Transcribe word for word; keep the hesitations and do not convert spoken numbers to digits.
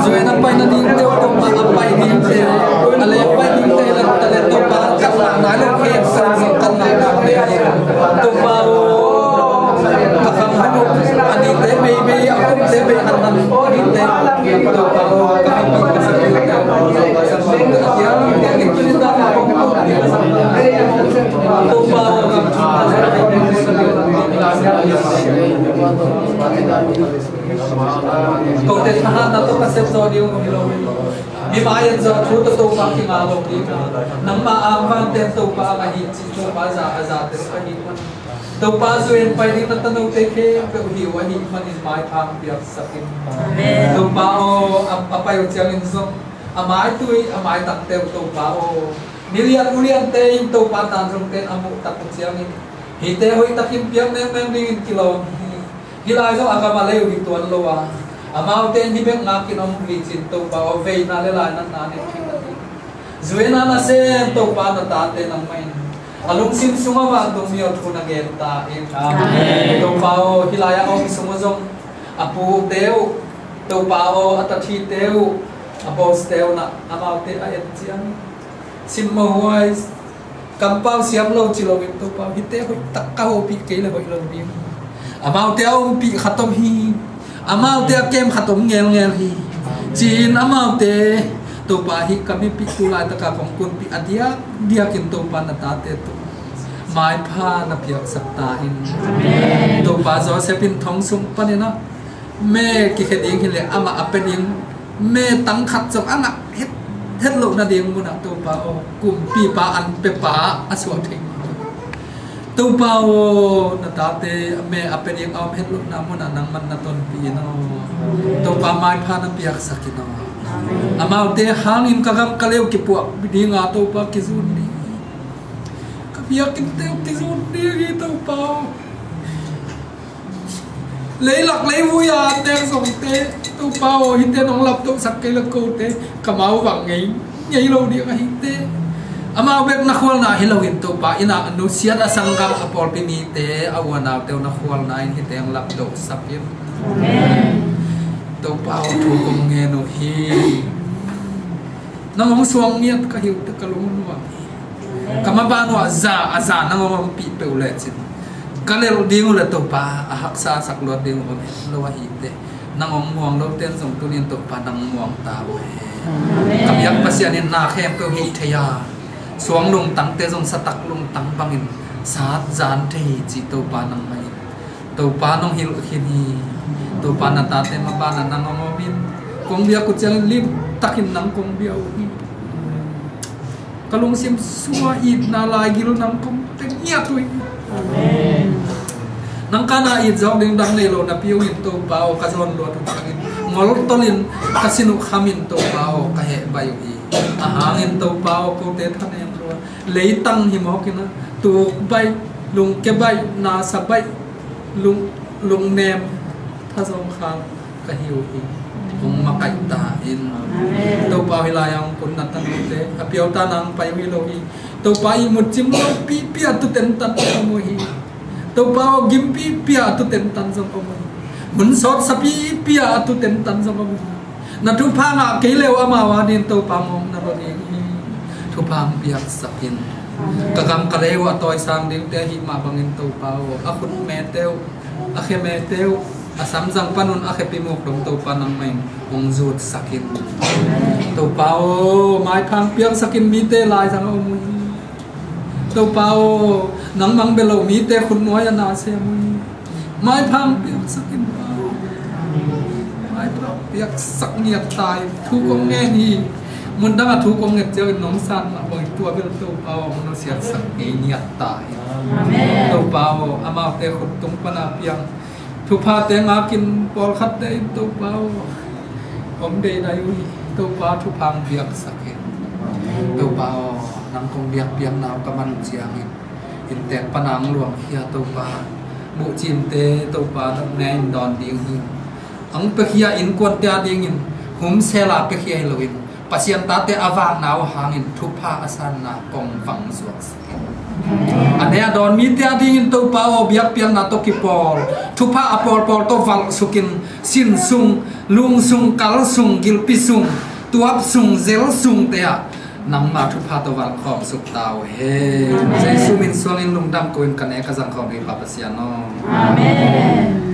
Zuan a pai nading deuh Topa, a pai dingte, a lek pai dingte, la ta le Topa, kalna nai lo khe, kalna nai lo khe. Topa aw, ka khang hanu, a nite bei bei, a kumte bei han han, a nite, Topa aw, ka khang hanu, Topa aw, kote thahatna tawh ka sep zaw ding uh hi lo. Mi mai-ah zaw thu tawh Topa kinga lo ding. Nangmah a vanten Topa a hi ci Topa za a za te ka hi man. Topa zuan pai ding na tanote khempeuh hi uh ahih manin maipha piaksak in. Amen. Topa aw, a, a pai uh ciangin zong a maitui a maitangte uh Topa aw, milian uliante in Topa tan zongte in a muh tak uh ciangin hihte hoih takin piak nengmeng dingin kilawm hi. Hih lai zong a gam a lei uh hi tuan lo a, amaute in hih bek ngakin om uh hi cin Topa aw, veina le lainatna nei khin a hi. Zuan a nasem Topa na tate nangmah in a lungsim sungah vantung mi aw thu na gen ta in. Amen. Topa aw, hih lai a om sung uh zong a pute uh Topa aw, a tathite uh, a boss te uh na amaute a en ciang simmahuai kampau siam lo ci loin Topa aw, hihte hoih tak ka hopih kei le hoih lo ding. Amaute a ompih khat om hi. Amaute a kem khat om ngelngel hi. Ci-in amaute Topa hih ka mipih tu laitaka kong kunpih a diak diakin Topa na tate tu maipha na piaksak ta in. Amen. Topa Joseph in thong sung panin a me kikhe ding hi le amah a pe ding me tang khat zong a ngah het, het loh nading munah Topa aw, kumpipa an pepa a suah thei mah. Topa aw, na tate me a pe ding a om het lohna munah nangman na tonpih in aw. Topa maipha na piaksak in aw. Amaute hangin ka gam ka lei uh kipuak dinga Topa kizun ding. Ka biakinnte uh kizun ding hi Topa aw. Leilak leivui a nek zongte Topa aw, hihte nong laptohsak kei le kote ka mau vang ngei ngei lo ding ahite. Amau bek na khualna hi loin Topa, inn ah a nusiat a sanggam a pawlpi mite a u a naute uh na khualna in hihte hong laptohsak in. Amen. Topa aw, thu kong ngen uh hi. Nang hong suang ngiat ka hi uh teh ka lung nuam hi. Ka maban uh ah za a za nang hong ompih peuh lecin ka lelh ding uh le Topa a haksa a sak luat ding uh om het lo ahi teh. Nang hong muang lote in zong tuni in Topa nang muang ta uh hen. Amen. Ka biak Pasian in na khempeuh hih thei a, suang lungtangte zong satak lungtang bangin sat zan thei hi ci Topa nangmah in Topa nong hilh khin hi. Topa na tate maban ah nang hong om in kong biak uh ciangin limtakin nang kong bia uh hi. Ka lungsim sungah itna laigil nang kong teng ngiat uh hi. Amen. Nang ka na it zawk ding dang nei lo napi uh in Topa aw, ka zawn luat uh ciangin ngoltolin ka sin uh khamin Topa aw, ka heh baih uh hi. A hangin Topa aw, kote thanem lua, leitang hi mawk in a, tuk baih, lungke baih, nasa baih, lung, lungnem, thazawng khal ka hi uh hi. Hong makaih ta in. Amen. Topa aw, hih lai-ah hong kun na tanote a piauta nang pai uh hi lo hi. Topa ihmut cim lo pihpih a tutentan om uh hi. Topa aw, gim pihpih a tutentan zong om uh hi. Hun sawtsa pihpih a tutentan zong om uh hi. Na thupha ngah kei le uh amau a dingin Topa mawng na lo ding hi. Thupha hong piaksak in. Ka gam ka lei uh a tawisang dingte ahih mah bangin Topa aw, a khut mete uh, a khe mete uh, a samzang panun a khepi muk dong Topa nangmah in hong zutsak in. Topa aw, maipha hong piaksak in, mite laizang a om uh hi. Topa aw, nangmah bek lo mite khutnuai a na sem uh hi. Maipha hong piaksak in Pa aw. Maipha hong piaksak ngiat ta in. Thu kong ngen hi. Mundang a thu kong nget ciangin nong san mah bangin tua bel Topa aw, hong nusiatsak ngei ngiat ta in. Amen. Topa aw, amaute khut tung pana piang thuphate ngakin pawlkhatte in Topa aw, om deidai uh hi. Topa thupha hong piaksak in. Topa aw, nang kong biakpiakna uh ka man uh ciangin inntek pana hong luangkhia Topa, buhcimte Topa nong ne in dawn ding hi. Hong piakhia innkuante a dingin humsela piakhia hi loin Pasian tate a vakna uh hangin thupha a sanna kong vang zuaksak in. A ne a dawn mite a dingin Topa aw, biakpiakna tawh kipawl, thupha a pawlpawl tawh valhsukin, sin sung, lung sung, kal sung, gilpi sung, tuap sung, zel sungte ah nangma thupha tawh valhkhawm suk ta uh hen. Jesu min suangin lungdam ko-in ka ne ka zang khawm hi Pa Pasian aw. Amen.